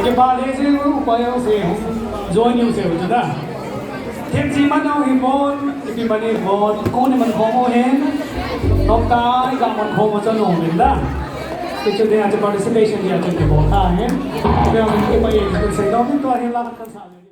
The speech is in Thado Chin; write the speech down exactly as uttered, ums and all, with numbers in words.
Kipah lheh jeng u, upa jouse, join u seh u chu da. Themji man u hi bon, ipi man hi bon, koni man khom u hin. Noptah a iga man khom u chu nom in da. Hichu dia chu participation dia chu kibol tha hin. Ipi man hi pa ye, sei nom in tua hin la kan sa.